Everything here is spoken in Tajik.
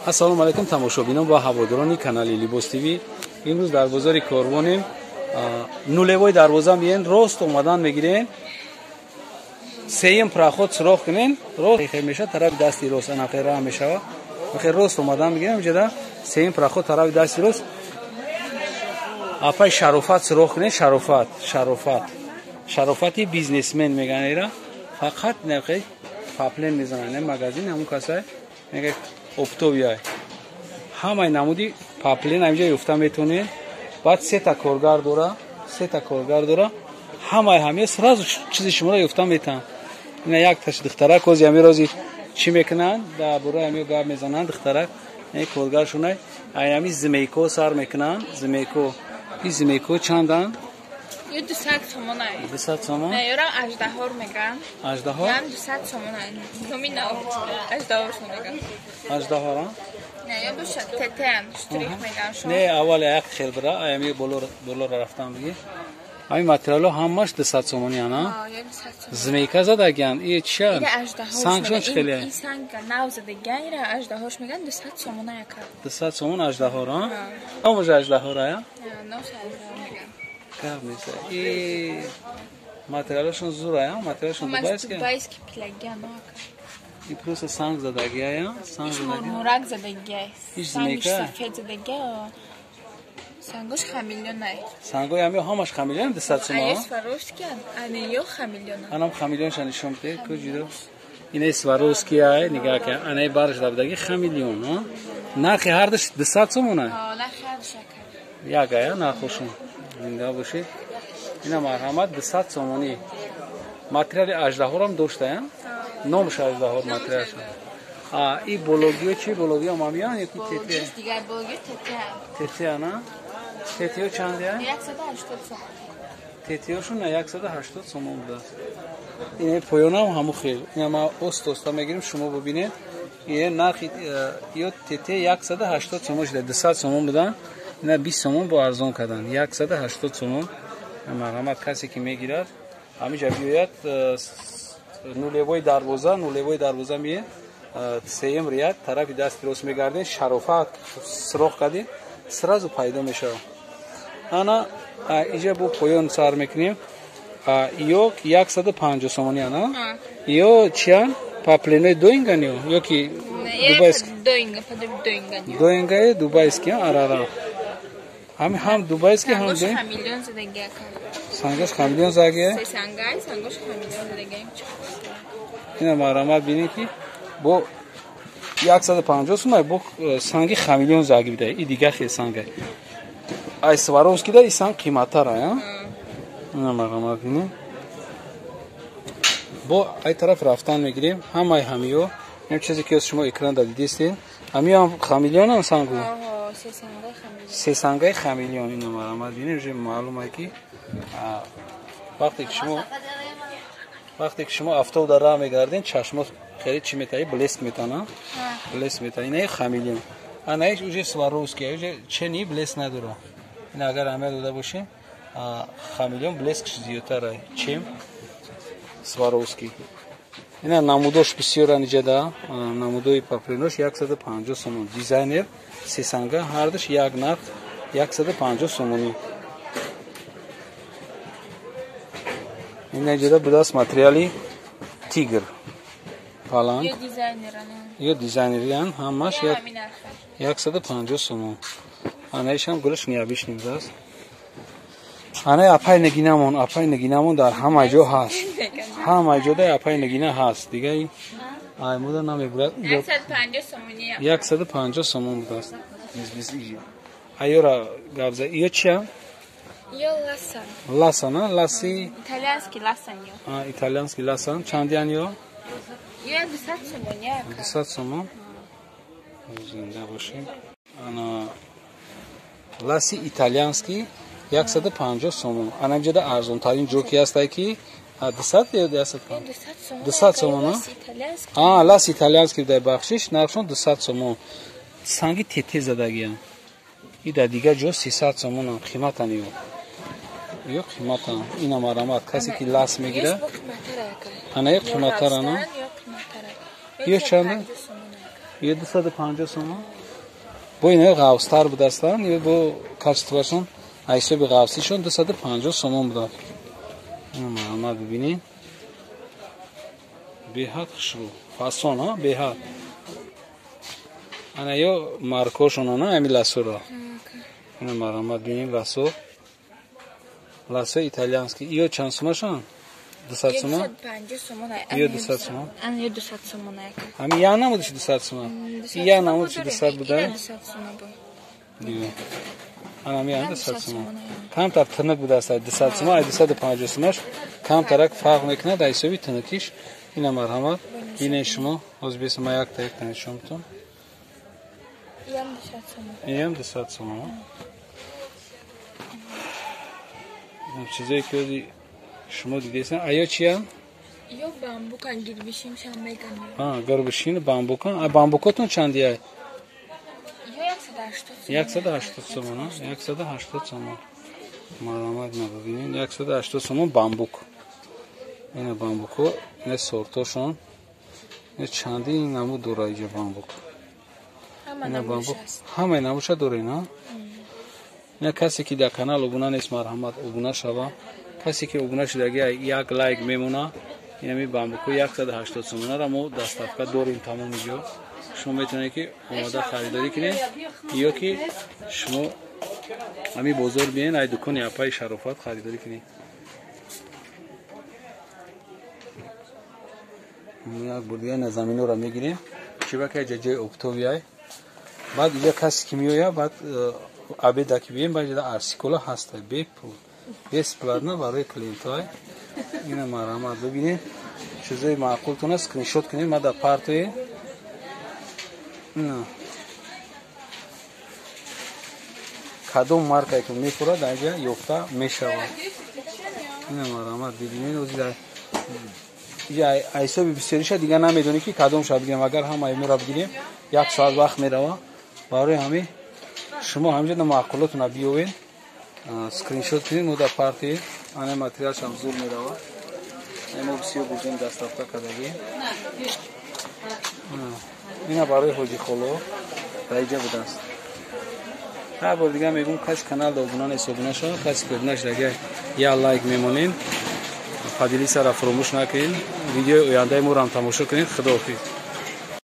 Ассалому алайкум тамошобинон ва ҳаводорони канали Либос ТВ. Имрӯз дар бозори Корвонем. Нулевой дарвоза миен, рост омадан мегирен. Сеюм проход суроғ кунен, рост меша тарафи дасти рост, ана хера мешава. Хе рост омадан мегирем, ҷада сеюм проход тарафи дасти рост. Апай Шарофат суроғ кунен, Шарофат, Шарофат. Шарофати бизнесмен меган ира. Фақат нахе паплен мезананд, магазин ҳамун касай мега оптовия. Ҳамаи намуди паплен ҳаминҷа ёфта метавонед. Баъд сета коргар дора, сета коргар дора. Ҳамаи ҳамия сразу чизи шуморо ёфта метавонанд. Ина як таш духтарак ози ҳами рози чӣ мекунанд? Дар бораи ҳамиё гап мезананд духтарак. Ин коргаршонай ай ҳами змейко сар мекунанд, змейко. Ин змейко чанданд? Ё 200 сомон ай. 200 сомон? Не, ёра аждаҳор меган. Аждаҳор? Ям 200 сомон ай. Номи на аждаҳор меган. Аждаҳор, а? Не, ё 200 тетен, штрих меган шо. Не, аввал як хел бира, аями боло рафтан биги. Ами материало ҳамаш 200 сомони ана. А, ё 200 сомон. Змейка задаган, и чия? Сангшон чӣ хеле? И санг нав задаган, ира аждаҳош меган 200 сомон яка. 200 сомон аждаҳор, а? Номаш аждаҳор, ая? Номаш аждаҳор меган. И материалашон зур ая, материалашон дубайский. Дубайский пилагия, ну ака. И просто санг задагия, ая, санг задагия. Мурак задагия. Иш змейка. Сафед задагия. Сангош хамелеон ай. Сангои ами ҳамаш хамелеон 200 сомон. Ай Сваровский, ани ё хамелеон. Анам хамелеонша нишон бите, куҷидо. Ина Сваровский ай, нигаҳ кун. Анаи барш дабдаги хамелеон, а? Нархи ҳардаш 200 сомон ай. А, нархи ҳардаш ака. Як ая нархошон. Зинда бошед. Ина марҳамат 200 сомонӣ. Материали аждаҳорам доштая? Номаш аждаҳор материалш. А, и бологиё чи? Бологиё мамиян ё ки тете? Дигар бологиё тете. Тете ана? Тетеё чандия? 180 сомон. Тетеёшон 180 сомон будааст. Ина поёнам ҳаму хел. Ина ма ост-оста мегирим, шумо бибинед. Ина нархи ё тете 180 сомон шуда, 200 сомон будан. Ина 20 сомон бо арзон кардан. 180 сомон. Марҳамат касе ки мегирад, ҳаминҷа биёяд нулевой дарвоза, нулевой дарвоза мие, сеюм ряд тарафи дасти рост мегардем, Шарофат суроғ кардем, сразу пайдо мешавад. Ана инҷа бо поён сар мекунем. Ё 150 сомонӣ ана? Ё чиян? Папленои доинган ё ки дубайский? Доинга, подоби доинган. Доингаи дубайский, арара. Ҳами ҳам дубайский ҳам доинг. Хамелеон задагия. Сангаш хамелеон задагия? Се сангай, сангаш хамелеон задагия. Ина марҳамат бинед ки бо 150 сомон бо санги хамелеон заги бида. И дигар хел санга. Ай Сваровский да и санг қиматтар ая. Ина марҳамат бинед. Бо ай тараф рафтан мегирем, ҳамаи ҳамиё, ин чизе ки шумо экран да дидистед, ҳамиё ҳам хамелеонам сангу. Се сангаи хамелеон. Ина марҳамат бинед, уже маълум ай ки вақте ки шумо автобус дар раҳ мегардед, чашмот хеле чӣ метаи, блеск метана, блеск метана. Ина хамелеон. Ана иш уже Сваровский, уже чени блеск надора. Ина агар ҳамия дода бошем, хамелеон блескш зиёдтар ай, чем Сваровский. Ина намудош бисёран иҷада, намудои папленош 150 сомон. Дизайнер се санга ҳардаш як нарх 150 сомонӣ. Ина иҷада будааст материали тигр. Паланг. Ё дизайнериян ҳамаш 150 сомон. Анаишам гулаш необычный будааст. Анаи апай нагинамон, апай нагинамон дар ҳама ҷо ҳаст. Ҳама ҷода апай нагина ҳаст. Дига ай муда намебурад. 150 сомонӣ. 150 сомон будааст. Айёра гапза. Ё чия? Ё ласан. Ласан, а? Ласи итальянский ласан ё. А, итальянский ласан. Чандиян ё? Ё 200 сомонӣ. 200 сомон. Зинда бошем. Ана ласи итальянский 150 сомон. Ана инҷода арзонтарин ҷо ки ҳастай ки 200 ё 250? 200 сомон. А, лас итальянский дар бахшиш нархшон 200 сомон. Санги тете задагиян. И дар дигар ҷо 300 сомон қиматан ё. Ё қиматан. Ина марҳамат касе ки лас мегирад. Ана ё қиматтар ана. Ё чанд? Ё 250 сомон. Бо ино ғафстар будастанд, ё бо качествоашон ҳисоби ғафсишон 250 сомон буда. Марҳамат бибинед. Беҳад хушрӯ. Фасон, ҳа, беҳад. Ана ё маркошон, ана ами ласуро. Ина марҳамат бинед ласо. Ласо итальянский. Ё чанд сомашон? 200 сомон? 250 сомон. Ё 200 сомон? Ана ё 200 сомон ака. Ами я намудиш 200 сомон. Я намудиш 200 буда? 200 сомон бу. Дига. Ана ми 200 сомон. Камтар тинук будааст 200 сомон, ай 250 сомаш камтарак фарқ мекунад ай ҳисоби тинукиш. Ина марҳамат. Бинед шумо, ҳозир бесма якта якта нишон битон. Иам 200 сомон. Иам 200 сомон. Чизое ки шумо дидесен, аё чиян? Ё бамбукан, гирбишин шам меган. А, гирбишин бамбукан. А бамбукотон чандия? Ё 180 сомон. 180 сомон, 180 сомон. Марҳамат, ина бибинед, 180 сомон бамбук. Ина бамбуко, ина сортошон. Ина чандин намуд дора иҷа бамбук. Ина бамбук ҳамаи намудша дора ина. Ина касе ки дар канал обуна нест, марҳамат обуна шава. Касе ки обуна шудаги як лайк мемона. Инами бамбуко 180 сомонаро мо доставка дорем тамоми ҷо. Шумо метавонед ки омода харидорӣ кунед ё ки шумо ҳами бозор биен, ай дукони апаи Шарофат харидорӣ кунед. Як бор дига ина заминора мегирем. Чибака иҷа ҷои оптовиай. Баъд иҷа касе ки меояд, баъд обеда ки бием, баъд иҷа арсикола ҳаста бепул. Бесплатно барои клиентҳой. Ина марҳамат бибинед. Чизои маъқултон аст, скриншот кунед, ма дар партои. Ина. Кадом маркае ки мехӯрад, дар инҷа ёфта мешавад. Ина марҳамат бибинед, ҳозир иҷа ҳисоби бисёриша дига намедонӣ ки кадомша бигирем. Агар ҳамаи моро бигирем, як соат вақт мерава. Барои ҳамин шумо ҳаминҷа маъқулотона биёвед, скриншот кунед, мо дар партии ана материалшам зур мерава. Мо бисёр бурдем доставка кардагӣ. Ина барои ҳоҷи холо дар иҷа будааст. Ҳар бор дига мегӯм, каси канал да обуна нест, обуна шава. Каси ки обуна шуда, як лайк мемонед. Поделиться-ра фаромӯш накунед. Видеои ояндаи моро ҳам тамошо кунед. Худоҳофиз.